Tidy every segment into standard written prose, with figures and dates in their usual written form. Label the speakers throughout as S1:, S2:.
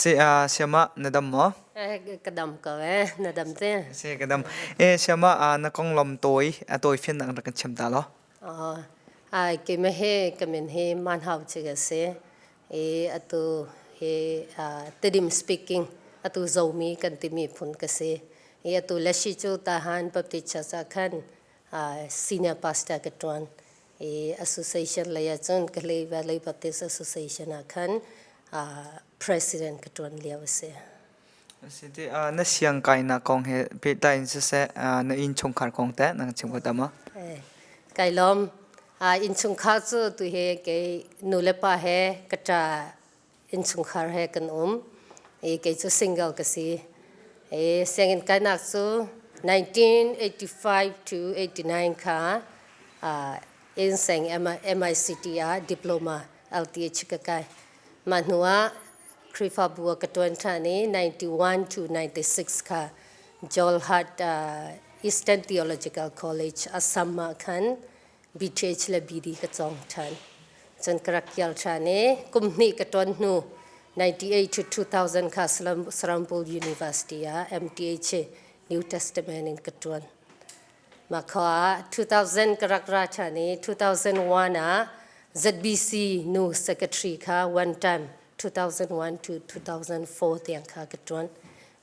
S1: Si siama na dam maw?
S2: Ka dam ko eh, na dam te.
S1: Si ka dam. E siama na konglam tawi a tawi fian nak rak kan chim ta lo.
S2: Ai ke me he ka min he man hau che ga se. E atu he Tedim speaking atu zomi kan timi phun ka si. E atu lashi chu tahan Baptist Church ah khan senior pastor ka tuan. I association lei ahcun Kalay Valley Baptist Association ah khan president ka ṭuan lio a si.
S1: Siti na siang kainak kong he pehtlai in siseh na innchungkhar kong teh na kan chim kho ta maw?
S2: Kai lawm. Innchungkhar cu tu hi kei nu le pa he ka ṭa innchungkhar he kan um. I kei cu single ka si. I sianginn kainak cu 1985 to 89 kha Inseng MICT ah diploma LTH ka kai. Mah hnu ah Khrihfabu ah ka ṭuan ṭhan i 91 to 96 kha Jolhat Eastern Theological College Assam ah khan BTH le BD ka cawng ṭhan. Cun ka rak kial ṭhan i kum hnih ka ṭuan hnu 98 to 2000 kha Serampore University ah MTH New Testament in ka ṭuan. Mah khua ah 2000 ka rak ra ṭhan i 2001 ah ZBC nu secretary kha one time 2001 to 2004 tiang kha ka ṭuan.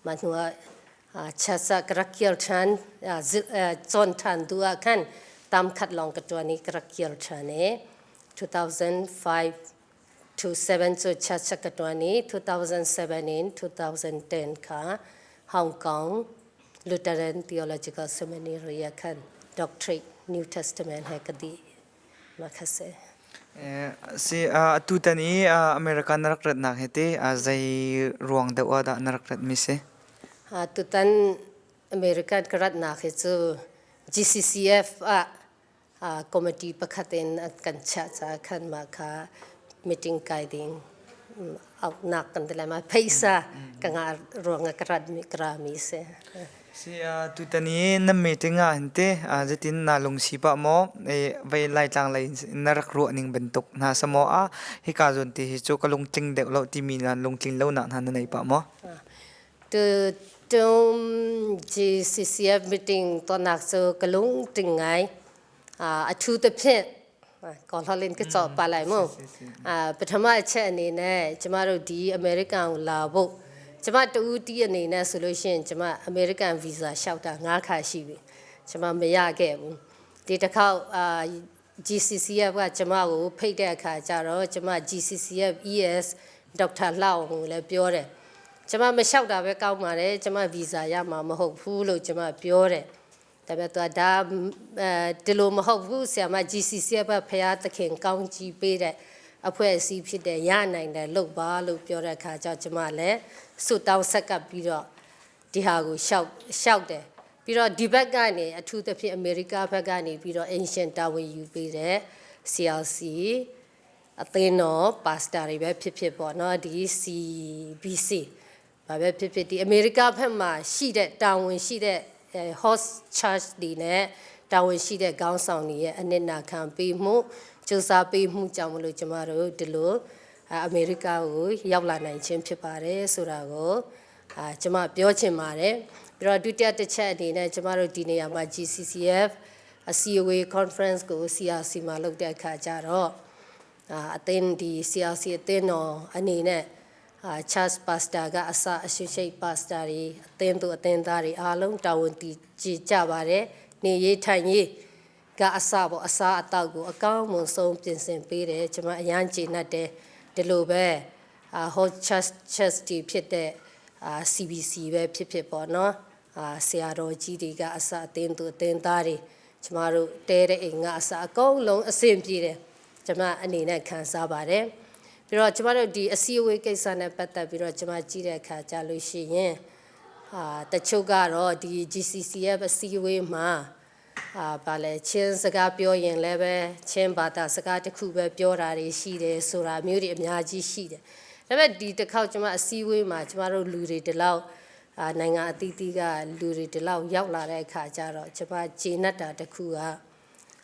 S2: Mah hnu ah church ah ka rak kir ṭhan cawn ṭhan duh ah khan tam khat lawng ka ṭuan i ka rak kir ṭhan i 2005 to 7 cu church ah ka ṭuan i 2007 in 2010 kha Hong Kong Lutheran Theological Seminary ah khan doctorate New Testament he ka dih ma kha si.
S1: Si atutan i America na rak ratnak hi te zei ruang deuh ah dah na rak rat mi si?
S2: Tutan American ka ratnak hi cu GCCF ah committee pakhat in an kan chiah caah khan mah kha meeting kai ding auhnak kan ti lai ma phaisa ka ngah ruang ah ka rat mi ka ra mi si.
S1: Si tutan i na meeting ah hin te zeitin na lungsi pah maw vei Laitlang lei na rak ruah ning bantuk hna sa maw a hika zawn ti hi cu ka lungtling deuh lo timi na lungtling lo nak hna na nei pah maw?
S2: Tu tum GCCF meeting tonak cu ka lungtling ngai. A thu te phet ko hlolin ka chaw pa lai mu. Pathama che ani ne chama ro di American la bu chama tu ti ani ne solution chama American visa လျှောက်တာငါးခါရှိပြီကျမမရခဲ့ဘူးဒီတစ်ခေါက်အာ GCCF ကကျမကိုဖိတ်တဲ့အခါကျတော့ကျမ GCCF ES ဒေါက်တာလောက်ကိုလည်းပြောတယ်ကျမမလျှောက်တာပဲကောင်းပါတယ်ကျမဗီဇာရမှာမဟုတ်ဘူးလို့ကျမပြောတယ်ဒါပေမဲ့သူကဒါအဲဒီလိုမဟုတ်ဘူးဆရာမ GCCF ကဖရာသခင်ကောင်းကြီးပေးတဲ့အဖွဲ့အစည်းဖြစ်တဲ့ရနိုင်တယ်လုပ်ပါလို့ပြောတဲ့အခါကျကျမလည်းဆုတောင်းဆက်ကပ်ပြီးတော့ဒီဟာကိုရှောက်ရှောက်တယ်ပြီးတော့ဒီဘက်ကနေအထူးသဖြင့်အမေရိကဘက်ကနေပြီးတော့ ancient တာဝန်ယူပေးတဲ့ CLC အသင်းတော်ပါစတာတွေပဲဖြစ်ဖြစ်ပေါ့နော်ဒီ CBC ဘာပဲဖြစ်ဖြစ်ဒီအမေရိကဘက်မှာရှိတဲ့တာဝန်ရှိတဲ့ host church တွေနဲ့တာဝန်ရှိတဲ့ခေါင်းဆောင်တွေရဲ့အနစ်နာခံပေးမှုစူးစမ်းပေးမှုကြောင့်မလို့ကျမတို့ဒီလိုအမေရိကကိုရောက်လာနိုင်ခြင်းဖြစ်ပါတယ်ဆိုတာကိုအာကျမပြောချင်ပါတယ်ပြီးတော့ဒုတိယတစ်ချက်အနေနဲ့ကျမတို့ဒီနေရာမှာ GCCF အစည်းအဝေး conference ကို CRC မှာလုပ်တဲ့အခါကျတော့အာအသင်းဒီ CRC အသင်းတော်အနေနဲ့အာ Church Pastor ကအစ Associate Pastor တွေအသင်းသူအသင်းသားတွေအားလုံးတာဝန်တည်ကြည်ကြပါတယ်နေရေးထိုင်ရေးကအစပေါ့အစားအသောက်ကိုအကောင်းမွန်ဆုံးပြင်ဆင်ပေးတယ်ကျွန်မအရန်ကျေနပ်တယ်ဒီလိုပဲအာ Host Church Church တီဖြစ်တဲ့အာ CBC ပဲဖြစ်ဖြစ်ပေါ့နော်အာဆရာတော်ကြီးတွေကအစအသင်းသူအသင်းသားတွေကျမတို့တဲတဲ့အိမ်ကအစအကုန်လုံးအဆင်ပြေတယ်ကျမအနေနဲ့ခံစားပါတယ်ပြီးတော့ကျမတို့ဒီအစည်းအဝေးကိစ္စနဲ့ပတ်သက်ပြီးတော့ကျမကြည့်တဲ့အခါကျလို့ရှိရင်အာတချို့ကတော့ဒီ GCCF အစည်းအဝေးမှာအာဗာလဲချင်းစကားပြောရင်လည်းပဲချင်းဘာသာစကားတစ်ခုပဲပြောတာတွေရှိတယ်ဆိုတာမျိုးတွေအများကြီးရှိတယ်ဒါပေမဲ့ဒီတစ်ခေါက်ကျမအစည်းအဝေးမှာကျမတို့လူတွေဒီလောက်အာနိုင်ငံအသီးသီးကလူတွေဒီလောက်ရောက်လာတဲ့အခါကျတော့ကျမကျေနပ်တာတစ်ခုက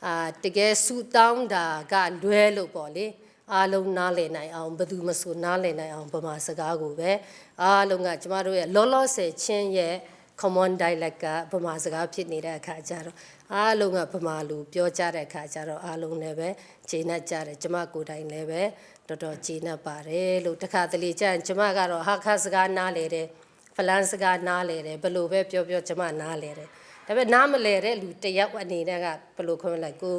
S2: အာတကယ်ဆူတောင်းတာကလွဲလို့ပေါ့လေ အားလုံးနားလည်နိုင်အောင်ဘယ်သူမဆိုနားလည်နိုင်အောင်ဗမာစကားကိုပဲအားလုံးကကျမတို့ရဲ့လောလောဆယ်ချင်းရဲ့ common dialect ကဗမာစကားဖြစ်နေတဲ့အခါကျတော့အားလုံးကဗမာလူပြောကြတဲ့အခါကျတော့အားလုံးလည်းပဲကျေနပ်ကြတယ်ကျမကိုယ်တိုင်လည်းပဲတော်တော်ကျေနပ်ပါတယ်လို့တခါတလေကြာရင်ကျမကတော့ဟာခါစကားနားလေတယ်ဖလန်းစကားနားလေတယ်ဘယ်လိုပဲပြောပြောကျမနားလေတယ်ဒါပေမဲ့နားမလဲတဲ့လူတယောက်အနေနဲ့ကဘယ်လိုခေါ်မလဲကို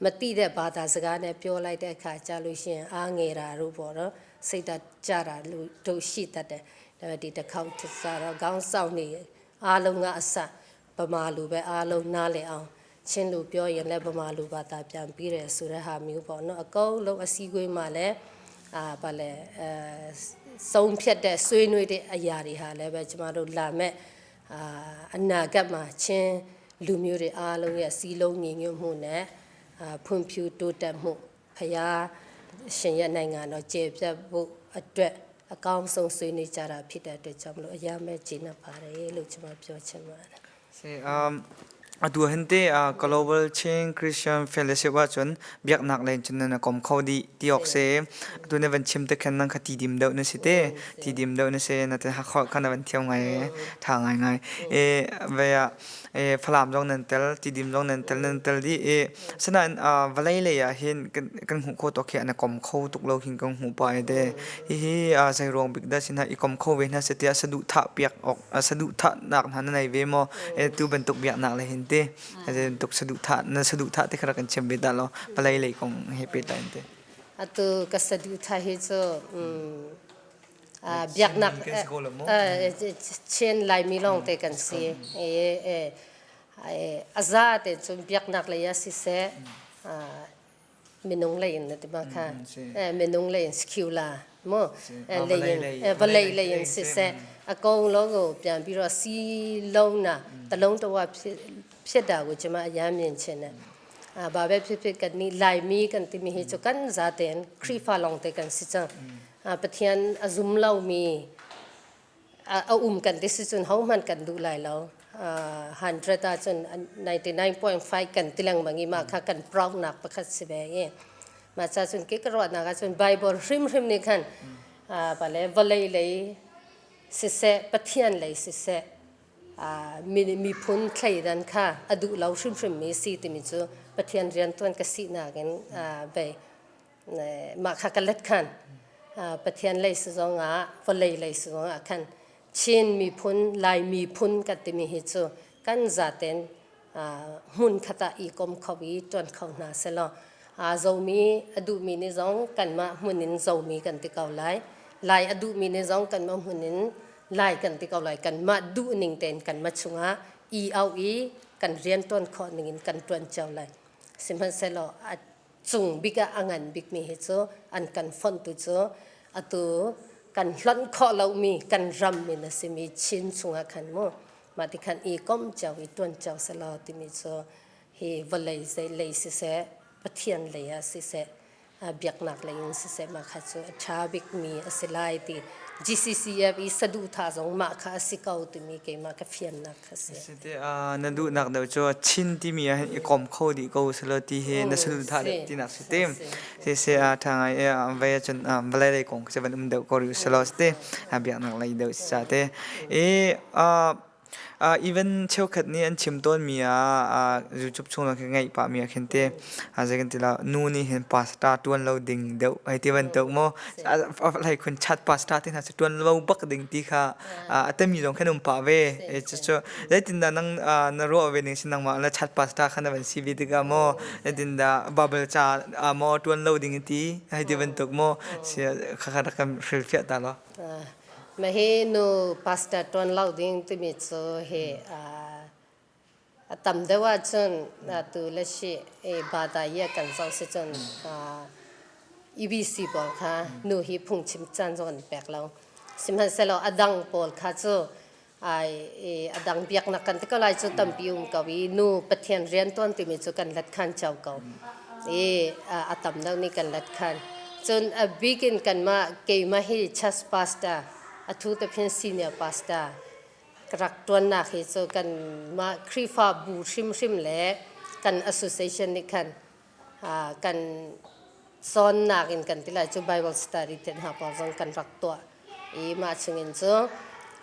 S2: မတိတဲ့ဘာသာစကားနဲ့ပြောလိုက်တဲ့အခါကြာလို့ရှိရင်အားငယ်တာတို့ပေါ့နော်စိတ်ဓာတ်ကြတာလို့တို့ရှိတတ်တယ်ဒါပေမဲ့ဒီတစ်ခေါက်တစ်စားတော့ခေါင်းဆောင်နေအားလုံးကအစဗမာလူပဲအားလုံးနားလည်အောင်ချင်းလူပြောရင်လည်းဗမာလူဘာသာပြန်ပြီးတယ်ဆိုတဲ့ဟာမျိုးပေါ့နော်အကုန်လုံးအစည်းအဝေးမှာလည်းအာဗာလဲအဲဆုံးဖြတ်တဲ့ဆွေးနွေးတဲ့အရာတွေဟာလည်းပဲကျမတို့လာမဲ့အာအနာဂတ်မှာချင်းလူမျိုးတွေအားလုံးရဲ့စီလုံးညီညွတ်မှုနဲ့အာဖွံ့ဖြိုးတိုးတက်မှုဖရာရှင်ရဲ့နိုင်ငံတော်ကျေပြတ်ဖို့အတွက်အကောင်းဆုံးဆွေးနွေးကြတာဖြစ်တဲ့အတွက်ကြောင့်မလို့အရာမဲ့ကျေနပ်ပါတယ်လို့ကျွန်မပြောချင်ပါတယ်
S1: Si atu hente Global Chin Christian Fellowship ahcun biaknak lei cun na kom kho dih ti awk si. Atu na van chim te khan nang kha ti dim deuh na si te. Ti dim deuh na si na te hakholh kha na van thiam ngai tha ngai ngai. E ve ah e Falam zong nan tel ti dim zong nan tel nan tel dih i sinain vawlei lei ah hin kan hmuh khawh tawk hi an i kom kho tuk lo hin kan hmuh pah te. Hihi zei ruang bik dah sin i kom kho ve hna seh tiah saduhthah piak awk saduhthahnak hna na nei ve maw? Tu bantuk biaknak le hin te bantuk saduhthah na saduhthah te kha rak kan chim ve ta law vawlei lei kong he pehtlai in te.
S2: Atu ka saduhthah hi cu biaknak Chin Laimi lawng te kan si. A za te cun biaknak lei ah siseh minung lei in na ti ma kha minung lei in secular mu lei in vawlei lei in siseh အကုန်လုံးကိုပြန်ပြီးတော့စီလုံးတာတလုံးတဝဖြစ်ဖြစ်တာကိုကျွန်မအယမ်းမြင်ချင်တယ်အာဘာပဲဖြစ်ဖြစ်ကနိလိုက်မီကန်တိမီဟိချကန်ဇာတဲ့ခရီဖာလောင်တဲ့ကန်စစ်ချာပထန်အဇုံလောက်မီ a um kan ti si cun hohmanh kan duh lai lo. 100 ahcun 99.5 kan ti lengmang i mah kha kan proud nak pakhat si ve i mah ca cun ke ka ruahnak ahcun Bible hrimhrim nih khan pale vawlei lei siseh Pathian lei siseh miphun thleidan kha a duh lo hrimhrim mi si timi cu Pathian riantuan ka sinak in vei mah kha ka let khan Pathian lei si zong ah vawlei lei si zong ah khan Chin miphun Lai miphun kan timi hi cu kan zaten hmun khat ah i kom kho i ṭuan kho hna selaw zomi a duhmi nih zong kanmah hmun in zomi kan ti ko lai Lai a duhmi nih zong kanmah hmun in Lai kan ti ko lai kanmah duh ning tein kanmah chungah i auh i kan rian ṭuan khawh ning in kan ṭuan cio lai sihmanhsehlaw a cung bik ah a ngan bikmi hi cu an kan fonhtu cu atu kan hlonh khawh lomi kan ram min a simi Chin chungah khan mu mah ti khan i kom cio i tuan cio selaw timi cu hi vawlei zei lei siseh Pathian lei ah siseh biaknak lei in siseh mah kha cu a ṭha bikmi a si lai ti GCCF i saduhthah zong mah kha a si ko timi keimah ka fiannak kha si.
S1: Site na duhnak deuh cu Chin timi ah hin i kom kho dih ko selaw ti hi na saduhthah deuh tinak si te. Si si a ṭha ngai i vei ahcun vawlei lei kong khi van um deuh ko rih selaw si te. Biaknak lei deuh si ca te. I Even cheukhat nih an chim tawnmi ah YouTube chung khi ngaih pahmi ah khin te zei kan ti la nu nih hin pastor ṭuan lo ding deuh hei ti bantuk maw hlei khun chat pastor te hna cu ṭuan lo bak ding ti kha a temi zong khan um pah ve cucu zeitindah nang na ruah ve ning si nangmah la chat pastor kha na van si ve tikah maw zeitindah Bible ca maw ṭuan lo ding ti hei ti bantuk maw kha kha rak kan hrilhfiah ta law.
S2: Mah hi nu pastor ṭuan lo ding timi cu hi a tam deuh ahcun atu le si bada i kan zoh si cun EBC pawl kha nu hi phungchim caan zong an pek lo. Sihmanhsehlaw a dang pawl kha cu ai a dang biaknak kan ti ko lai cu tampi um ko i nu Pathian rian tuan timi cu kan let khan cio ko i a tam deuh nih kan let khan cun a bik in kanmah keimah hi church pastor a thu te phin senior pastor ka rak tuannak hi cu kanmah Khrihfabu hrimhrim le kan association nih khan kan Cawnnak in kan ti lai cu Bible study te hna pawl zong kan rak tuah i mah chungin cu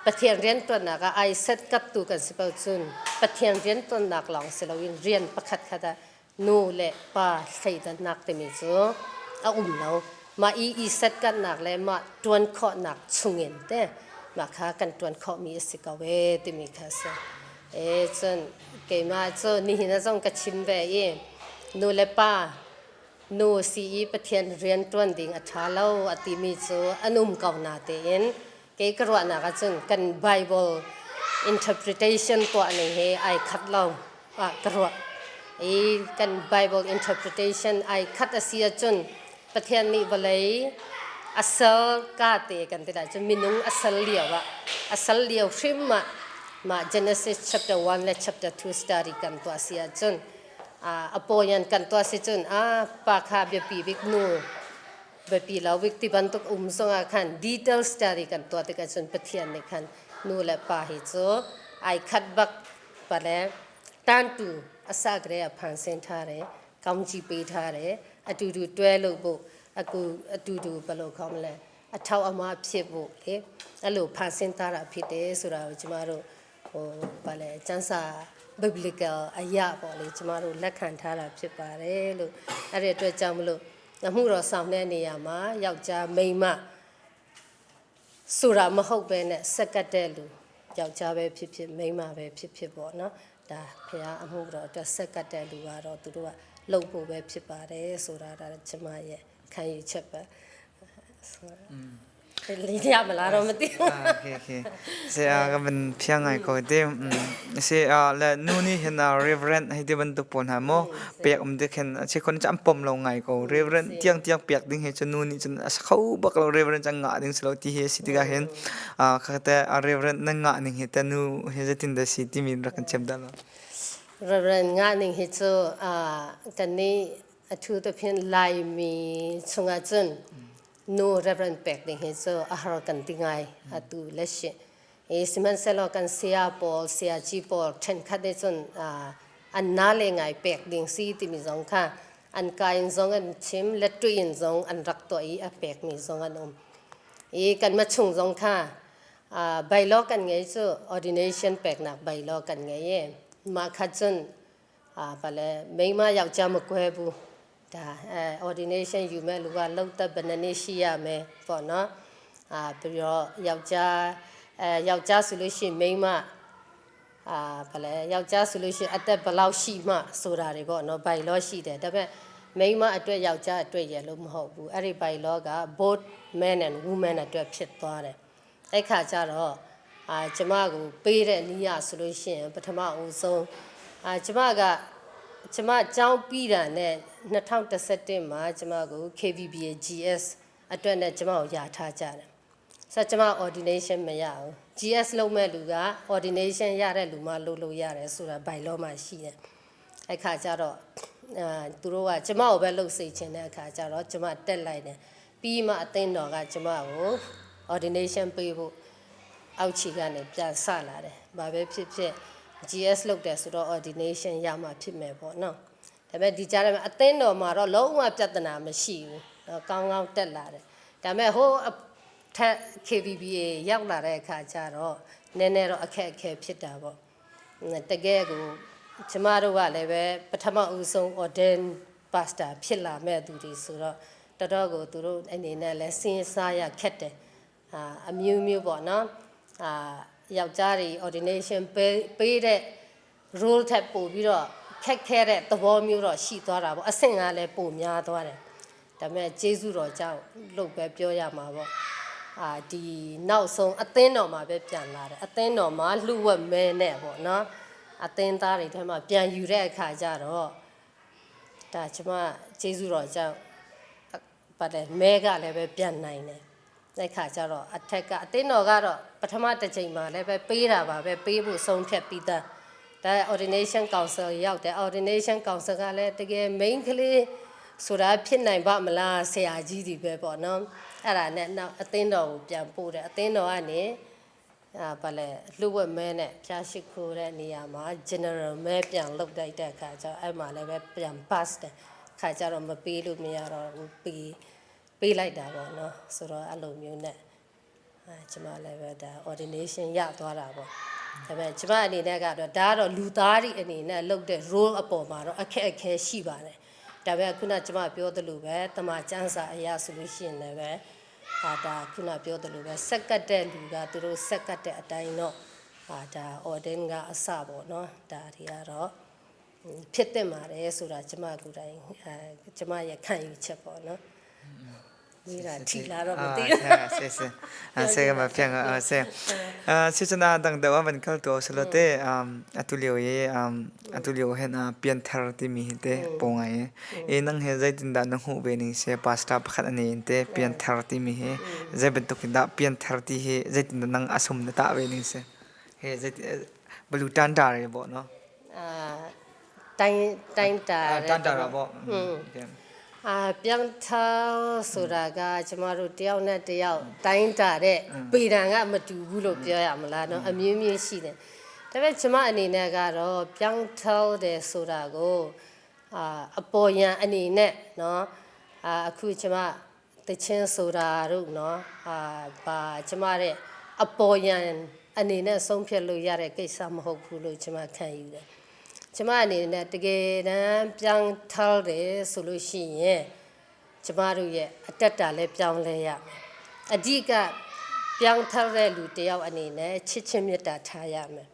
S2: Pathian riantuannak ah ai setkaptu kan si paoh cun Pathian riantuannak lawng si loin rian pakhat khat ah nu le pa thleidannak timi cu a um lo. Mah i i setkatnak le mah ṭuan khawhnak chungin te mah kha kan ṭuan khawhmi a si ko ee timi kha a si. E cun keimah cu nihin ah zong ka chim ve i nu le pa nu si i Pathian rian ṭuan ding a ṭha lo a timi cu an um ko natein kei ka ruahnak ahcun kan Bible interpretation tuah ning he ai khat lo ah ka ruah. I kan Bible interpretation ai khat a si ahcun Pathian nih vawlei a sal ka te kan ti lai cu minung a sal lio ah a sal lio hrim ah mah Genesis chapter 1 le chapter 2 study kan tuah si ahcun a pawian kan tuah si cun a pa kha biapi bik nu biapi lo bik ti bantuk um zongah khan detail study kan tuah tikah cun Pathian nih khan nu le pa hi cu ai khat bak pale tantu asakre a phan sen thare kaungci pe thare atu tu twe lo bu aku atu tu palo khom le a thau ama phe bu le alo phan sen tara phite sura chima ro ဟိုဗာလဲကျန်းစာ biblical အရာပေါ့လေကျမတို့လက်ခံထားတာဖြစ်ပါတယ်လို့အဲ့ဒီအတွက်ကြောင့်မလို့အမှုတော်ဆောင်တဲ့နေရာမှာယောက်ျားမိန်းမဆိုတာမဟုတ်ပဲနဲ့ဆက်ကပ်တဲ့လူယောက်ျားပဲဖြစ်ဖြစ်မိန်းမပဲဖြစ်ဖြစ်ပေါ့နော်ဒါဖះအမှုတော်အတွက်ဆက်ကပ်တဲ့လူကတော့သူတို့ကလှုပ်ဖို့ပဲဖြစ်ပါတယ်ဆိုတာဒါကျမရဲ့ခံယူချက်ပဲဆို လီရမလားတော့မသိဘူး
S1: Okay okay se ka van phiang ngai ko te se le nu ni hin reverend hei ti bantuk pawl hna mo pek um te khen che khon cham pom lo ngai ko reverend tiang tiang pek ding he chu nu ni chun a kho bak lo reverend chang nga ding slo ti he si tiga hen kha te reverend na nga ning he te nu he zatin da si ti min rak kan chem da lo
S2: Reverend nga ning hi chu kan ni a thu te phin lai mi chunga chun Nu Reverend pek ding hi cu a har kan ti ngai atu le si. I sihmanhsehlaw kan saya pawl, sayaci pawl ṭhenkhat nih cun an na le ngai pek ding si timi zong kha an ka in zong an chim, letṭui in zong an rak tuah i a pekmi zong an um. I kanmah chung zong kha bylaw kan ngei cu ordination peknak bylaw kan ngei i mah kha cun ဘာလဲမိန်းမယောက်ျားမကွဲဘူးဒါအဲ ordination ယူမဲ့လူကလောက်သက်ဘယ်နှစ်နှစ်ရှိရမယ်ပေါ့နော်အာပြီးတော့ယောက်ျားအဲယောက်ျားဆိုလို့ရှိရင်မိန်းမအာဘာလဲယောက်ျားဆိုလို့ရှိရင်အသက်ဘယ်လောက်ရှိမှဆိုတာတွေပေါ့နော် bylaw ရှိတယ်ဒါပေမဲ့မိန်းမအတွက်ယောက်ျားအတွက်ရလို့မဟုတ်ဘူးအဲ့ဒီ bylaw က both men and women အတွက်ဖြစ်သွားတယ်အဲ့ခါကျတော့အာကျမကိုပေးတဲ့နီးရဆိုလို့ရှိရင်ပထမအဦးဆုံးအာကျမကကျမကျောင်းပြီးတာနဲ့2011မှာကျမကို KVBA GS အတွက်နဲ့ကျမကိုယာထားကြတယ်ဆိုတော့ကျမ ordination မရဘူး GS လုပ်မဲ့လူက ordination ရတဲ့လူမှလုပ်လို့ရတယ်ဆိုတာ bylaw မှာရှိတယ်အဲ့ခါကျတော့အာသူတို့ကကျမကိုပဲလှုပ်စေချင်တဲ့အခါကျတော့ကျမတက်လိုက်တယ်ပြီးမှအသင်းတော်ကကျမကို ordination ပေးဖို့အောက်ခြေကနေပြန်ဆလာတယ်။ဘာပဲဖြစ်ဖြစ် GS လုပ်တယ်ဆိုတော့ ordination ရမှာဖြစ်မယ်ပေါ့နော်။ဒါပေမဲ့ဒီကြားထဲမှာအသင်းတော်မှာတော့လုံးဝပြဿနာမရှိဘူး။တော့ကောင်းကောင်းတက်လာတယ်။ဒါပေမဲ့ဟိုးထက် KVBA ရောက်လာတဲ့အခါကျတော့နည်းနည်းတော့အခက်အခဲဖြစ်တာပေါ့။တကယ်ကိုကျမတို့ကလည်းပဲပထမဦးဆုံး ordain pastor ဖြစ်လာမဲ့သူတွေဆိုတော့တော်တော်ကိုသူတို့အနေနဲ့လည်းစဉ်းစားရခက်တယ်အာအမျိုးမျိုးပေါ့နော်အာယောက်ျားတွေ ordination ပေးပေးတဲ့ role ထက်ပိုပြီးတော့ခက်ခဲတဲ့သဘောမျိုးတော့ရှိသွားတာပေါ့အဆင့်ကလည်းပိုများသွားတယ်ဒါပေမဲ့ကျေးဇူးတော်ကြောင့်လို့ပဲပြောရမှာပေါ့အာဒီနောက်ဆုံးအသင်းတော်မှာပဲပြန်လာတယ်အသင်းတော်မှာလှူဝက်မဲနဲ့ပေါ့နော်အသင်းသားတွေထဲမှာပြန်ယူတဲ့အခါကျတော့ဒါကျမကျေးဇူးတော်ကြောင့်ပါတယ်မဲကလည်းပဲပြန်နိုင်တယ် တဲ့ခါကျတော့အထက်ကအတင်းတော်ကတော့ပထမတစ်ချိန်မှာလည်းပဲပေးတာပါပဲပေးဖို့ဆုံးဖြတ်ပြီးသားဒါ ordination council ရောက်တယ် ordination council ကလည်းတကယ် main ကလေးဆိုတာဖြစ်နိုင်ပါမလားဆရာကြီးဒီပဲပေါ့နော်အဲ့ဒါနဲ့နောက်အသင်းတော်ကိုပြန်ပို့တယ်အသင်းတော်ကနေအာဗာလဲလှုပ်ဝက်မဲနဲ့ဖျားရှိခိုးတဲ့နေရာမှာ general မဲပြန်လုတ်တိုက်တဲ့အခါကျတော့အဲ့မှာလည်းပဲပြန် pass တယ် ခါကြတော့မပေးလို့မရတော့ဘူးပေးပေးလိုက်တာပေါ့နော်ဆိုတော့အဲ့လိုမျိုးနဲ့အဲကျမလည်းပဲဒါ ordination ရသွားတာပေါ့ဒါပေမဲ့ကျမအနေနဲ့ကတော့ဒါကတော့လူသားတွေအနေနဲ့လုပ်တဲ့ role အပေါ်မှာတော့အခက်အခဲရှိပါတယ်ဒါပေမဲ့ခုနကျမပြောသလိုပဲတမချန်းစာအရာဆိုလို့ရှိရင်လည်းပဲဟာဒါခုနပြောသလိုပဲဆက်ကတ်တဲ့လူကသူတို့ဆက်ကတ်တဲ့အတိုင်းတော့ဟာဒါ ordain ကအစပေါ့နော်ဒါတွေကတော့ဖြစ်တင်ပါတယ်ဆိုတာကျမကိုယ်တိုင်အဲကျမရဲ့ခံယူချက်ပေါ့နော်မိတာထီလာတော့မသိဘူး
S1: 是是，啊，这个嘛骗个啊是，啊，其实呢，当的我们看到是了的，啊，啊，都留意啊，啊，都留系那变态的咪的，帮爱，诶，能系在တင်ဒါနဟုဘေနင်းစေပါစတာပခတ်အနေတဲ့ပြန်ထရတီမီဟေဇေဘတုကိဒါပြန်ထရတီဟေဇေတင်ဒါနန်အဆုံနတာဘေနင်းစေဟေဇေဘလူတန်တာရေပေါ့နော်
S2: အာတိုင်းတိုင်းတာ
S1: တန်တာရပေါ့
S2: အာပြောင်းထားဆိုတာကကျမတို့တယောက်နဲ့တယောက်တိုင်းတာတဲ့ပေတံကမတူဘူးလို့ပြောရမလားနော်အမျိုးမျိုးရှိတယ်ဒါပေမဲ့ကျမအနေနဲ့ကတော့ပြောင်းထားတယ်ဆိုတာကိုအာအပေါ်ယံအနေနဲ့နော်အာအခုကျမတချင်းဆိုတာတို့နော်အာဘာကျမတဲ့အပေါ်ယံအနေနဲ့ဆုံးဖြတ်လို့ရတဲ့ကိစ္စမဟုတ်ဘူးလို့ကျမခံယူတယ် ကျမအနေနဲ့တကယ်တမ်းပြောင်းထားတယ်ဆိုလို့ရှိရင်ကျမတို့ရဲ့အတက်တာလည်းပြောင်းလဲရမယ်အဓိကပြောင်းထားတဲ့လူတယောက်အနေနဲ့ချစ်ချင်းမေတ္တာထားရမယ်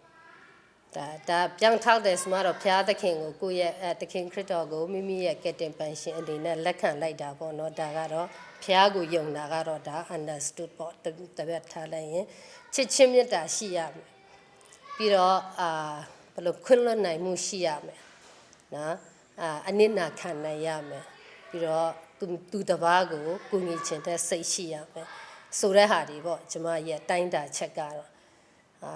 S2: ဒါဒါပြောင်းထားတယ်ဆိုမှတော့ဘုရားသခင်ကိုကိုယ့်ရဲ့အဲသခင်ခရစ်တော်ကိုမိမိရဲ့ကယ်တင်ပန်ရှင်အနေနဲ့လက်ခံလိုက်တာပေါ့နော်ဒါကတော့ဘုရားကိုယုံတာကတော့ဒါ understood ပေါ့တတပည့်ထားလိုက်ရင်ချစ်ချင်းမေတ္တာရှိရမယ် ပြီးတော့အာဘယ်လိုခွင့်လွတ်နိုင်မှုရှိရမယ်နော်အာအနစ်နာခံနိုင်ရမယ်ပြီးတော့သူသူတစ်ပါးကိုကိုညီချင်တဲ့စိတ်ရှိရမယ်ဆိုတဲ့ဟာတွေပေါ့ကျမရဲ့တိုင်းတာချက်ကတော့အာ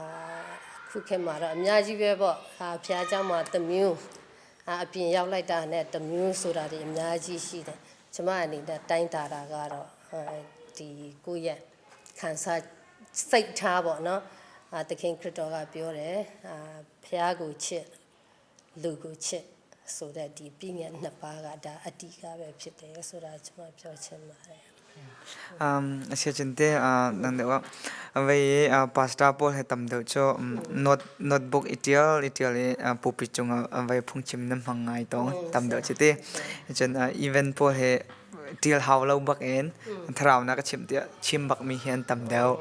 S2: ခုခေတ်မှာတော့အများကြီးပဲပေါ့အာဖျားเจ้าမှာတစ်မျိုးအာအပြင်ရောက်လိုက်တာနဲ့တစ်မျိုးဆိုတာတွေအများကြီးရှိတယ်ကျမအနေနဲ့တိုင်းတာတာကတော့အဲဒီကိုယ့်ရဲ့ခံစားစိတ်ထားပေါ့နော် အာသခင်ခရစ်တော်ကပြောတယ်အာဖျားကိုချစ်လူကိုချစ်ဆိုတဲ့ဒီပြည့်ညတ်နှစ်ပါးကဒါအတိကပဲဖြစ်တယ်ဆိုတာကျွန်မပြောချင်ပါတယ်
S1: Um sia chente a nang dewa vei a pasta pol he tam deuh chu note notebook itial itial i pupi chunga vai phungchim na hmang ngai tawng tam deuh chi ti cun event pawl he tial hau lo bak in thlarau na ka chim tiah chim bak mi hi an tam deuh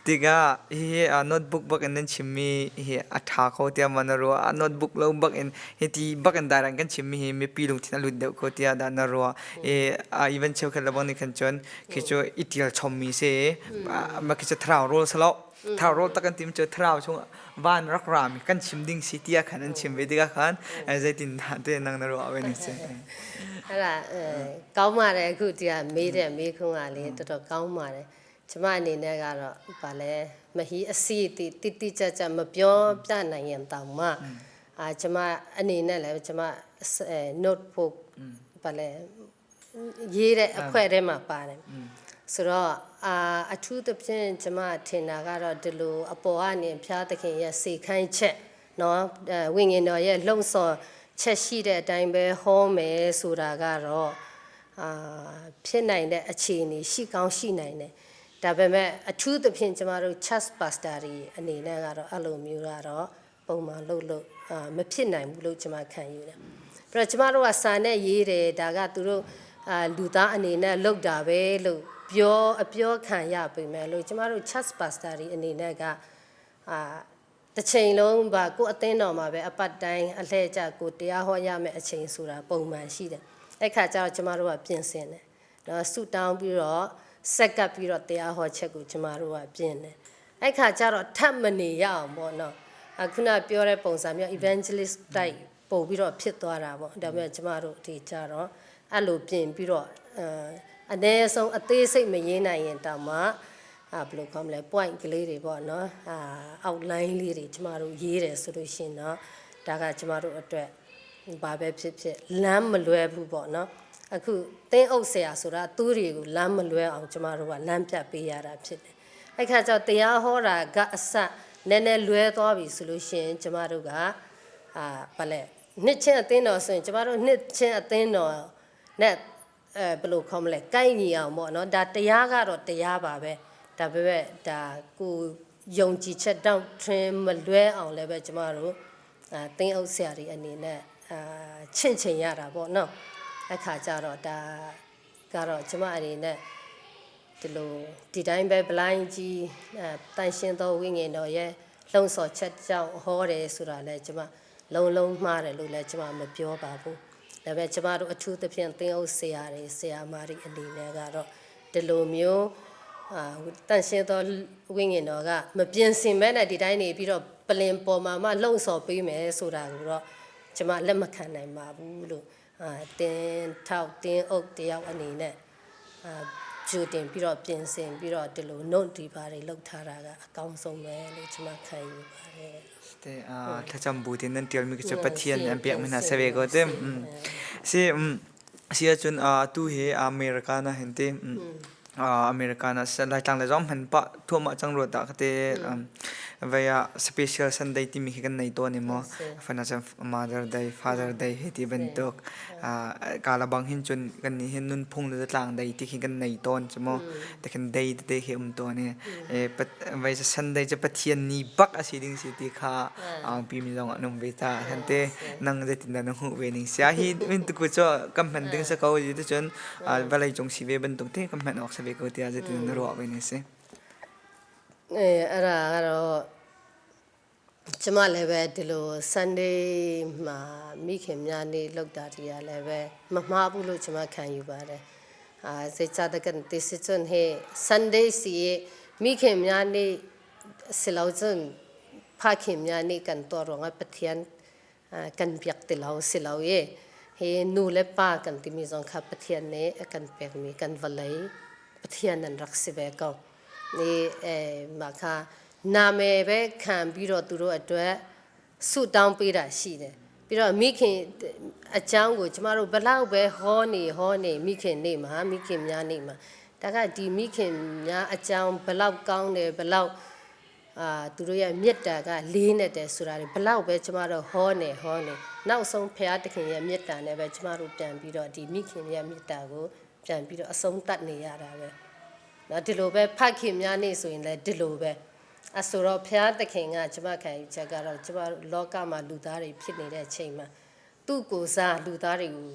S1: tikah hihi notebook bak in nan chimmi hi a ṭha kho tiah ma na ruah a notebook lo bak in hiti bak in direct kan chimmi hi mipi lungthin a lut deuh kho tiah dah na ruah i event cheukhat le bang nih khan cun khi cu i tial chommi si ma khi cu thlarau rawl salo thlarau rawl tak kan tim cu thlarau chung van rak rami kan chim ding si tiah khan an chim ve tikah khan zeitin dah te nang na ruah ve ning si
S2: အဲ့ဒါအဲကောင်းပါတယ်အခုဒီကမေးတဲ့မေးခွန်းကလေတော်တော်ကောင်းပါတယ်ကျမအနေနဲ့ကတော့ဗာလဲမဟီအစီတိတိတိကျကျမပြောပြနိုင်ရင်တောင်မှအာကျမအနေနဲ့လည်းကျမအဲ notebook ဗာလဲရေးတဲ့အဖွဲ့ထဲမှာပါတယ်ဆိုတော့အာအထူးသဖြင့်ကျမထင်တာကတော့ဒီလိုအပေါ်ကနေဖျားသခင်ရဲ့စေခိုင်းချက်နော်အဲဝိညာဉ်တော်ရဲ့လှုံ့ဆော်ချက်ရှိတဲ့အတိုင်းပဲဟောမယ်ဆိုတာကတော့အာဖြစ်နိုင်တဲ့အခြေအနေရှိကောင်းရှိနိုင်တယ်ဒါပေမဲ့အထူးသဖြင့်ကျမတို့ church pastor တွေအနေနဲ့ကတော့အဲ့လိုမျိုးကတော့ပုံမှန်လုပ်လို့အာမဖြစ်နိုင်ဘူးလို့ကျမခံယူတယ် ပြီးတော့ကျမတို့ကစာနဲ့ရေးတယ်ဒါကသူတို့အာလူသားအနေနဲ့လုပ်တာပဲလို့ပြောအပြောခံရပေမဲ့လို့ကျမတို့ church pastor တွေအနေနဲ့ကအာတစ်ချိန်လုံးပါကိုယ်အသင်းတော်မှာပဲအပတ်တိုင်းအလှည့်ကျကိုတရားဟောရမယ့်အချိန်ဆိုတာပုံမှန်ရှိတယ်အဲ့ခါကျတော့ကျမတို့ကပြင်ဆင်တယ်နော်ဆုတောင်းပြီးတော့ဆက်ကပ်ပြီးတော့တရားဟောချက်ကိုကျမတို့ကပြင်တယ်အဲ့ခါကျတော့ထပ်မနေရအောင်ပေါ့နော်အခုနပြောတဲ့ပုံစံမျိုး evangelist type ပို့ပြီးတော့ဖြစ်သွားတာပေါ့ဒါပေမဲ့ကျမတို့ဒီကြတော့အဲ့လိုပြင်ပြီးတော့အဲအ ਨੇ ဆုံးအသေးစိတ်မရင်းနိုင်ရင်တောင်မှအာဘယ်လိုခေါ်မလဲ point ကလေးတွေပေါ့နော်အာ outline လေးတွေကျမတို့ရေးတယ်ဆိုလို့ရှိရင်တော့ဒါကကျမတို့အတွက်ဘာပဲဖြစ်ဖြစ်လမ်းမလွဲဘူးပေါ့နော်အခုတင်းအုပ်ဆရာဆိုတာသူးတွေကိုလမ်းမလွဲအောင်ကျမတို့ကလမ်းပြပေးရတာဖြစ်တယ်အဲ့ခါကျတော့တရားဟောတာကအစနည်းနည်းလွဲသွားပြီဆိုလို့ရှိရင်ကျမတို့က အာဘာလဲနှစ်ချင်းအသင်းတော်ဆိုရင်ကျမတို့နှစ်ချင်းအသင်းတော် နဲ့အဲဘယ်လိုခေါ်မလဲကိုက်ညီအောင်ပေါ့နော်ဒါတရားကတော့တရားပါပဲဒါပေမဲ့ဒါကိုယုံကြည်ချက်တောင့်ထွင်းမလွဲအောင်လည်းပဲကျမတို့အာတင်းအုပ်ဆရာတွေအနေနဲ့အာချင့်ချင်ရတာပေါ့နော်အခါကျတော့ဒါကတော့ကျမအနေနဲ့ဒီလိုဒီတိုင်းပဲ blind ကြီးအဲတန်ရှင်းသောဝိညာဉ်တော်ရဲ့လှုံ့ဆော်ချက်ကြောင့်ဟောတယ်ဆိုတာလည်းကျမလုံးလုံးမှားတယ်လို့လည်းကျမမပြောပါဘူးဒါပေမဲ့ကျမတို့အထူးသဖြင့်သင်းအုပ်ဆရာတွေဆရာမတွေအနေနဲ့ကတော့ဒီလိုမျိုးအာတန်ရှင်းသောဝိညာဉ်တော်ကမပြင်ဆင်မဲနဲ့ဒီတိုင်းနေပြီးတော့ပလင်ပေါ်မှာမှလှုံ့ဆော်ပေးမယ်ဆိုတာကိုတော့ကျမလက်မခံနိုင်ပါဘူးလို့အာတင်းထောက်တင်းအုပ်တယောက်အနေနဲ့အာကြိုတင်ပြီးတော့ပြင်ဆင်ပြီးတော့ဒီလိုနှုတ်ဒီပါတွေလှုပ်ထားတာကအကောင်းဆုံးပဲလို့ကျမခံယူပါတယ်
S1: Te a thlacam bu tin nan tial mi cu Pathian an pek mi hna se ve ko te. Si si ahcun tu hi America na hin ti America na Laitlang le zong hman pah thuahmah cang rua dah ka ti. Vai ah special Sunday timi khi kan nei tawn i maw fana cun Mother Day, Father Day hei ti bantuk kalabang hin cun kan nih hin nunphung le zatlang day ti khi kan nei tawn cu mu. Tikhin day tete khi um tawn i vai Sunday cu Pathian ni bak a si ding si ti kha pi mi zong an um ve ta han te nang zeitindah na hmuh ve ning sia hi min tuku cu kan hman ding sa ko ti cun vawlei cung si ve bantuk te kan hman awk sa ve ko tiah zeitin na ruah ve ning si.
S2: အဲအဲ့ဒါကတော့ကျမလည်းပဲဒီလို Sunday မှာမိခင်များနေ့လောက်တာတွေကလည်းပဲမမှားဘူးလို့ကျမခံယူပါတယ်အာစေချတဲ့ကန်တိစချွန်ဟေ Sunday စီမိခင်များနေ့စလောက်ချွန်ဖခင်များနေ့ကန်တော်ရောငါပထယန်ကန်ပြက်တလောက်စလောက်ယေဟေနူလေပါကန်တိမီဇွန်ခပထယန်နေကန်ပက်မီကန်ဝလိပထယန်နန်ရက်စီဘေကောနေအဲမခါနာမည်ပဲခံပြီးတော့သူတို့အတွက်ဆုတောင်းပေးတာရှိတယ်ပြီးတော့မိခင်အเจ้าကိုကျမတို့ဘလောက်ပဲဟောနေဟောနေမိခင်နေမှာမိခင်များနေမှာဒါကဒီမိခင်များအเจ้าဘလောက်ကောင်းတယ်ဘလောက်အာသူတို့ရဲ့မေတ္တာကလေးနေတယ်ဆိုတာတွေဘလောက်ပဲကျမတို့ဟောနေဟောနေနောက်ဆုံးဖရာသခင်ရဲ့မေတ္တာနဲ့ပဲကျမတို့ပြန်ပြီးတော့ဒီမိခင်ရဲ့မေတ္တာကိုပြန်ပြီးတော့အဆုံးသတ်နေရတာပဲ နော်ဒီလိုပဲဖခင်များနေဆိုရင်လည်းဒီလိုပဲအဆိုတော့ဖျားသခင်ကကျမခံယူချက်ကတော့ကျမတို့လောကမှာလူသားတွေဖြစ်နေတဲ့အချိန်မှာသူ့ကိုယ်စားလူသားတွေကို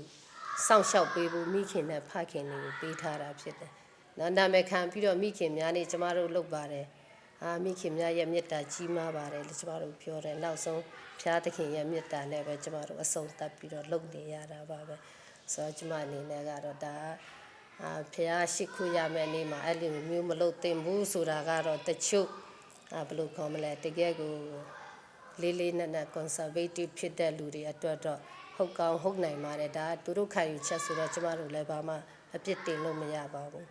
S2: စောင့်ရှောက်ပေးဖို့မိခင်နဲ့ဖခင်တွေကိုပေးထားတာဖြစ်တယ်နော်နာမည်ခံပြီးတော့မိခင်များနေကျမတို့လုပ်ပါတယ်အာမိခင်များရဲ့မေတ္တာကြီးမားပါတယ်လို့ကျမတို့ပြောတယ်နောက်ဆုံးဖျားသခင်ရဲ့မေတ္တာနဲ့ပဲကျမတို့အဆုံးသတ်ပြီးတော့လုပ်နေရတာပါပဲဆိုတော့ကျမအနေနဲ့ကတော့ဒါ အာဖះရှိခိုးရမယ်နေမှာအဲ့လိုမျိုးမလုပ်သင့်ဘူးဆိုတာကတော့တချို့အာဘယ်လိုခေါ်မလဲတကယ်ကိုလေးလေးနက်နက် conservative ဖြစ်တဲ့လူတွေအတွက်တော့ဟုတ်ကောင်းဟုတ်နိုင်ပါတယ်ဒါကသူတို့ခံယူချက်ဆိုတော့ကျမတို့လည်းဘာမှအပြစ်တင်လို့မရပါဘူး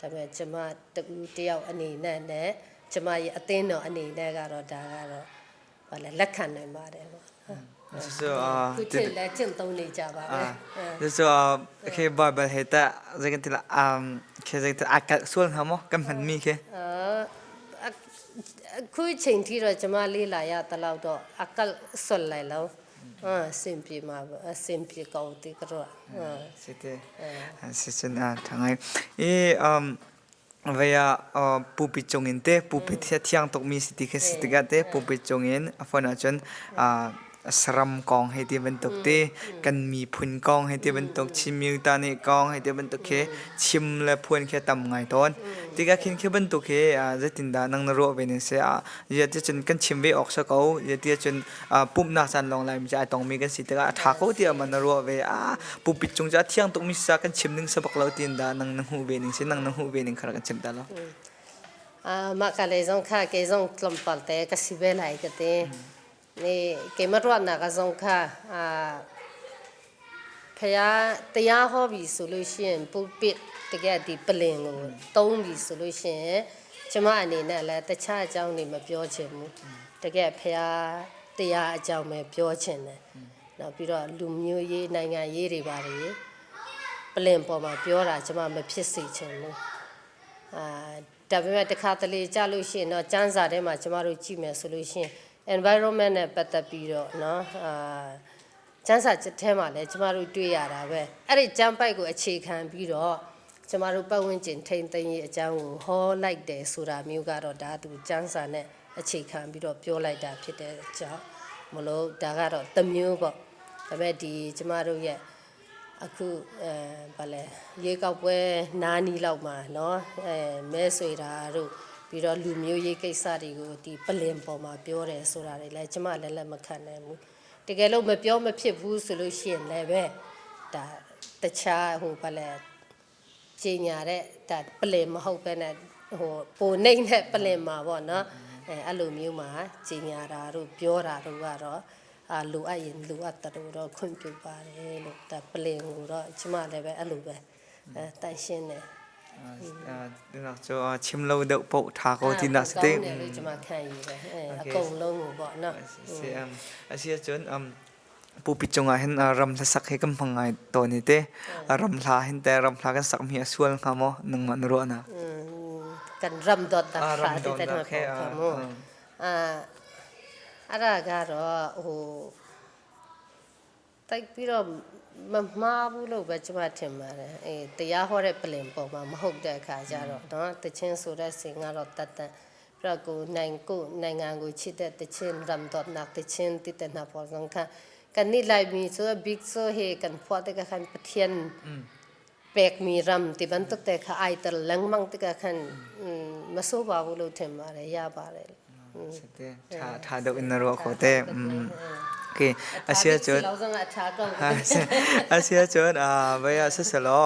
S2: ဒါပေမဲ့ကျမတူတယောက်အနေနဲ့နဲ့ကျမရဲ့အသင်းတော်အနေနဲ့ကတော့ဒါကတော့ဘာလဲလက်ခံနိုင်ပါတယ်ပေါ့
S1: So
S2: ခုထင်လဲကျင့်သုံးနေကြပါပဲ
S1: So khi Bible he ta zeitin tila khi zeitin akal sual ha mo kan hman mi khi
S2: အခုချိန်ထိတော့ကျမလေးလာရတလောက်တော့အကတ်ဆွတ်လိုက်လောက်အစင်ပြေမှာအစင်ပြေကောင်းတိကတော့
S1: Si te si cun a tha ngai i vaya pupi cung in te pupi thiang tuk mi si ti khi si tikah te pupi cung in a phone ahcun saram kong hei ti bantuk te kan miphun kong hei ti bantuk Chin ta nih kong hei ti bantuk khi chim le phuan khi tam ngai tawn tikah khin khi bantuk hi zeitindah nang na ruah ve ning si ya ti cun kan chim ve awk sa ko ya ti cun pumhnak caan lawng lai mi cu ai tongmi kan si tikah a ṭha ko tiah ma na ruah ve a pulpit cung cu a thiang tukmi sa kan chim ning sa bak lo tiin dah nang na hmuh ve ning si nang na hmuh ve ning kha rak kan chim ta lo.
S2: အာမကလေးဆောင်ခကေဆောင်ကလမ်ပလတဲ့ကစီပဲလိုက်ကတဲ့နေကေမရနာကဆောင်ခအာဖះတရားဟောပြီဆိုလို့ရှိရင်ပုပစ်တကယ်ဒီပလင်ကိုတုံးပြီဆိုလို့ရှိရင်ကျမအနေနဲ့လည်းတခြားအကြောင်းတွေမပြောချင်ဘူးတကယ်ဖះတရားအကြောင်းပဲပြောချင်တယ်နောက်ပြီးတော့လူမျိုးရေးနိုင်ငံရေးတွေပါတယ်ပလင်ပေါ်မှာပြောတာကျမမဖြစ်စေချင်ဘူးအာဒါပေမဲ့တခါတလေကြားလို့ရှိရင်တော့ကျန်းစာထဲမှာကျမတို့ကြည့်မယ်ဆိုလို့ရှိရင် environment နဲ့ပတ်သက်ပြီးတော့နော်အာ ကျန်းစာထဲမှာလည်းကျမတို့တွေ့ရတာပဲအဲ့ဒီကျမ်းပိုက်ကိုအခြေခံပြီးတော့ကျမတို့ပတ်ဝန်းကျင်ထိန်းသိမ်းရေးအကြောင်းကိုဟောလိုက်တယ်ဆိုတာမျိုးကတော့ဒါသူကျန်းစာနဲ့အခြေခံပြီးတော့ပြောလိုက်တာဖြစ်တဲ့အကြောင်းမလို့ဒါကတော့တစ်မျိုးပေါ့ဒါပေမဲ့ဒီကျမတို့ရဲ့အခုအဲဗာလဲရေကောက်ပွဲနားနီးလောက်မှာနော်အဲမဲဆွေတာတို့ပြီးတော့လူမျိုးရေးကိစ္စတွေကိုဒီပလင်ပေါ်မှာပြောတယ်ဆိုတာတွေလည်းကျမလည်းလက်မခံနိုင်ဘူးတကယ်လို့မပြောမဖြစ်ဘူးဆိုလို့ရှိရင်လည်းပဲဒါတခြားဟိုဗာလဲ ကြီးညာတဲ့ဒါပလင်မဟုတ်ပဲနဲ့ဟိုပိုနှိမ့်တဲ့ပလင်မှာပေါ့နော်အဲအဲ့လိုမျိုးမှာကြီးညာတာတို့ပြောတာတို့ကတော့အာလိုအပ်ရင်လိုအပ်တယ်လို့တော့ခွင့်ပြုပါတယ်လို့ဒါပလင်ကိုတော့ကျမလည်းပဲအဲ့လိုပဲအဲတန်ရှင်းတယ်
S1: အာကျချင်လို့တော့ပို့ထားကိုတင်တာစတဲ့
S2: ကောင်းတယ်လို့ကျမခံယူတယ်အဲအကုန်လုံးကိုပေါ့နော်
S1: Si asia chun pupi chunga hin ram hla sak he kam hmangai to ni te ram hla hin te ram hla kan sak mi asual nga mo nang ma nro na
S2: ကန်ရမ်ဒေါ်တာ
S1: အာ
S2: ခါ
S1: ram
S2: တဲ့
S1: dot
S2: တဲ့
S1: na khe
S2: ပေါ့ခမို့အာအဲ့ဒါကတော့ဟိုတိုက်ပြီးတော့မမှားဘူးလို့ပဲကျမထင်ပါတယ်အေးတရားဟောတဲ့ပလင်ပေါ်မှာမဟုတ်တဲ့အခါကျတော့နော်တချင်းဆိုတဲ့စင်ကတော့တတ်တတ်ပြတော့ကိုနိုင်ကိုနိုင်ငံကိုချစ်တဲ့တချင်းရမ်ဒေါ်နာတချင်းတိတနာပေါ်ဆောင်ခကန်နိလိုက်မီဆိုဘစ်ဆိုဟေကန်ဖွာတဲ့ခန်ပထျန် ပက်မီရမ်တိဘန်တုတ်တဲ့ခအိုက်တလငမန်းတကခန်မဆိုးပါဘူးလို့ထင်ပါတယ်ရပါတယ်
S1: te tha tha do in ro ko te okay asia chun
S2: လောက်ဆောင်အထာကောင်း
S1: asia chun a vaya sa salo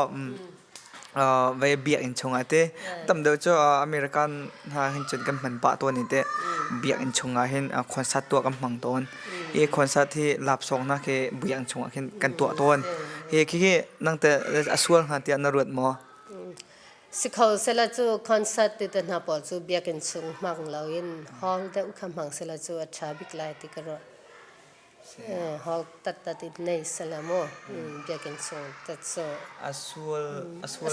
S1: vai biak in chunga te tam do cho american ha hin chun kan man pa to ni te biak in chunga hin concert to kam mang ton e concert hi lap song na ke biak chunga khin kan to ton he khi khi nang te asual ha ti na ruat mo
S2: စခေါဆလာချူကွန်ဆာတ်တဲ့နာပေါ်ချူဘျက်ကန်ဆုံမန်လောင်ဟောင်းတဲ့ဥခမန်ဆလာချူအချာဘိကလိုက်တိကရောဟောတတ်တတ်နေဆလာမောဘျက်ကန်ဆုံတတ်ဆော
S1: asual asual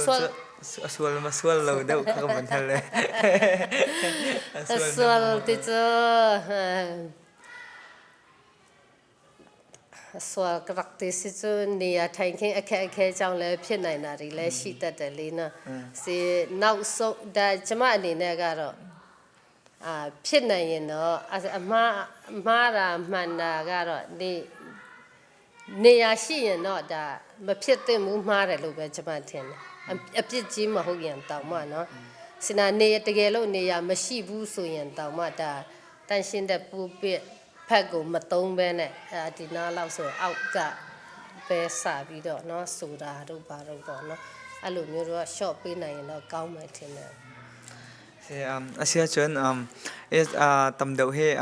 S1: asual masual lo deuh kha ka van hal le
S2: အဆွလတိချဆွာကရက်တီစီချနေရထိုင်ခင်းအခက်အခဲကြောင့်လည်းဖြစ်နိုင်တာတွေလည်းရှိတတ်တယ်လေနော်စီနောက်ဆုံးဒါကျမအနေနဲ့ကတော့အာဖြစ်နိုင်ရင်တော့အမှားမှားတာမှန်တာကတော့နေနေရာရှိရင်တော့ဒါမဖြစ်သင့်ဘူးမှားတယ်လို့ပဲကျမထင်တယ်အပြစ်ကြီးမဟုတ်ရင်တောင်မှနော်စနာနေတကယ်လို့နေရာမရှိဘူးဆိုရင်တောင်မှဒါတန်ရှင်းတဲ့ပူပစ်ဖက်ကိုမတုံးပဲနဲ့အဲဒီနားလောက်ဆိုအောက်ကပဲစပြီးတော့နော်ဆိုတာတို့ဘာတို့ပေါ့နော်အဲ့လိုမျိုးတော့ short ပေးနိုင်ရင်တော့ကောင်းမယ်ထင်တယ်
S1: Si asia chun is tam deuh hi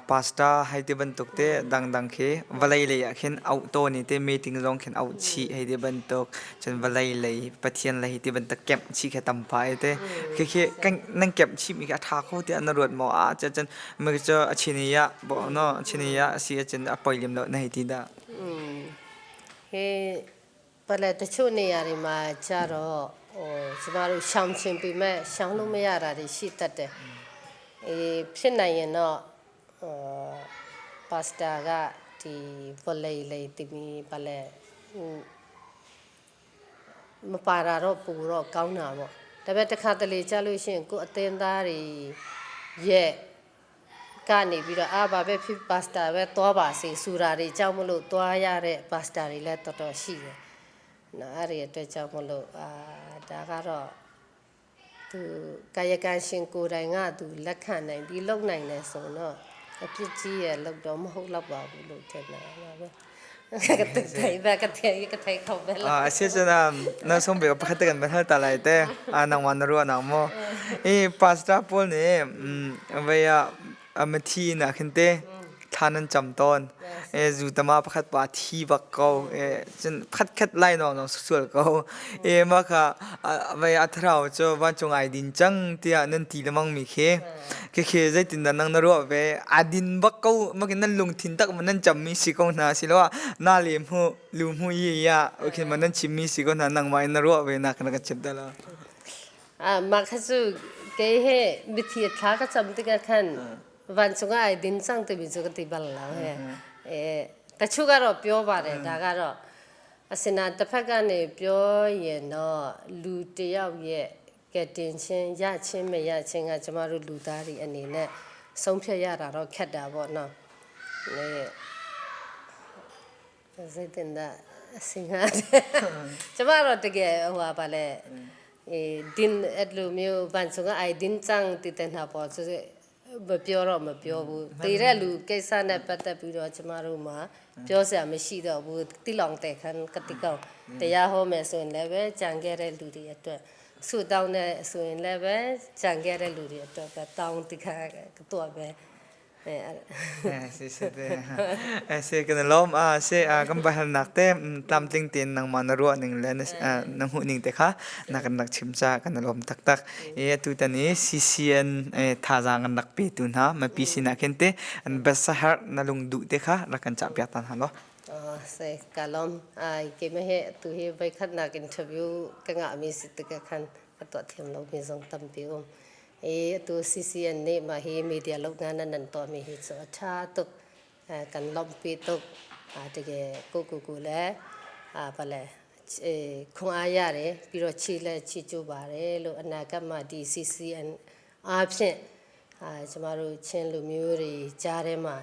S1: pasta hei ti bantuk te dangdang khi vawlei lei ah khin auh tawn i te meeting zong khin auh chih hei ti bantuk cun vawlei lei Pathian lei ti bantuk kemh chih khi tam pah i te khikhi kan nan kemh chih mi khi a ṭha kho tiah na ruat maw ah cun mi cu a chini ah bo no chini ah a si ahcun a poi lem lo na hei ti dah.
S2: ဟေးပလက်တချို့နေရာတွေမှာကြတော့ဟိုကျမတို့ရှောင်ချင်ပေမဲ့ရှောင်လို့မရတာတွေရှိတတ်တယ်အေးဖြစ်နိုင်ရင်တော့ဟိုပါစတာကဒီဗလေလေတီမီပလက်မပါတာတော့ပူတော့ကောင်းတာပေါ့ဒါပေမဲ့တစ်ခါတလေကြားလို့ရှိရင်ကိုယ်အသင်းသားတွေရဲ့ကနေပြီးတော့အာဘာပဲဖြစ်ပါစတာပဲသွားပါစေစူရာတွေကြောက်မလို့သွားရတဲ့ပါစတာတွေလည်းတော်တော်ရှိတယ်နော်အဲ့ဒီအတွက်ကြောင့်မလို့အာဒါကတော့သူကာယကံရှင်ကိုယ်တိုင်ကသူလက်ခံနိုင်ပြီးလုပ်နိုင်တယ်ဆိုတော့အပြစ်ကြီးရဲ့လုပ်တော့မဟုတ်တော့ပါဘူးလို့ထင်တယ်ပါပဲကတဲ့ဘကတဲ့ကတဲ့ခေါ်ပဲလား
S1: Asia chun na song be pakhat te kan ban hal ta lai te nang wan na ruah nak maw i pastor pawl nih vei ah mithi inn ah khin te thla nan cam tawn e zu tama pakhat pa thi bak ko e cun khat khat lai nawng zong sual ko e mah kha vei a thlarau cu vancung ai din cang tiah nan ti lengmang mi khi khikhi zeitindah nang na ruah ve a din bak ko makin nan lungthin tak ma nan cam mi si ko hna siloah na le hmu lu hmu yi ya okay ma nan chim mi si ko hna nangmah in na ruah ve nak na ka chim ta lo
S2: အာမခစုကေဟေမိသီထာကစမ်တိကခန်ဝန်စုငါအိုင်ဒင်းစံတေဘီဇုကတိဘလလာဟဲအဲ တချို့ကတော့ပြောပါတယ်ဒါကတော့အစနာတစ်ဖက်ကနေပြောရင်တော့လူတယောက်ရဲ့ကဲတင်ချင်းရချင်းမရချင်းကကျမတို့လူသားတွေအနေနဲ့ဆုံးဖြတ်ရတာတော့ခက်တာပေါ့နော်။နေစိတ်တင်တာအစင်ဟာကျမတော့တကယ်ဟိုဟာပါလေအေးဒင်းအဲ့လိုမျိုးဘန်ဆောင်ကအိုင်ဒင်းချန်တည်တဲ့နာပေါ်ဆိုမပြောတော့မပြောဘူးတည်တဲ့လူကိစ္စနဲ့ပတ်သက်ပြီးတော့ကျမတို့မှာပြောစရာမရှိတော့ဘူးတိလောင်တဲ့ခန်းကတိကောင်တရားဟောမယ်ဆိုရင်လည်းပဲကြံခဲ့တဲ့လူတွေအတွက်ဆုတောင်းတဲ့ဆိုရင်လည်းပဲကြံခဲ့တဲ့လူတွေအတွက်ပဲတောင်းတိခါကတော့ပဲအဲ
S1: Si si te. Si kan lom a si kan bahal nak te tlamtling tin nang ma na ruah ning le na hmuh ning te kha na kan rak chim cha kan lom taktak. E atu tan i CCN thazaang an rak pe tu hna ma PC na khin te an best har na lung duh te kha rak kan cha piak tan ha lo.
S2: Se kalom ai ke me he tu hi vai khat nak interview ka nga mi si te ka khan ka to thiam lo mi zong tampi um e tu CCN ne ma hi media lo nga na nan to mi hi chu tha tuk kan lom pi tuk a တကယ်ကိုကိုကိုလည်းအာဗလဲအဲခွန်အားရတယ်ပြီးတော့ချီလဲချီကျိုးပါတယ်လို့အနာဂတ်မှာဒီ CCN အားဖြင့်အာကျမတို့ချင်းလူမျိုးတွေကြားထဲမှာ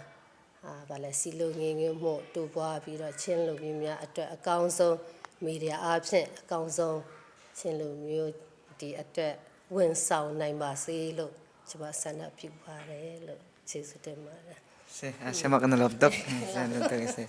S2: အာဗလဲစီလိုငင်းငင်းမှုတူပွားပြီးတော့ချင်းလူမျိုးများအတွက်အကောင်းဆုံးမီဒီယာအားဖြင့်အကောင်းဆုံးချင်းလူမျိုးဒီအတွက်ဝန်ဆောင်နိုင်ပါစေလို့ကျမဆန္ဒပြုပါတယ်လို့ကျေးဇူးတင်ပါတယ်
S1: Si, siya makanalop dok. Si, si.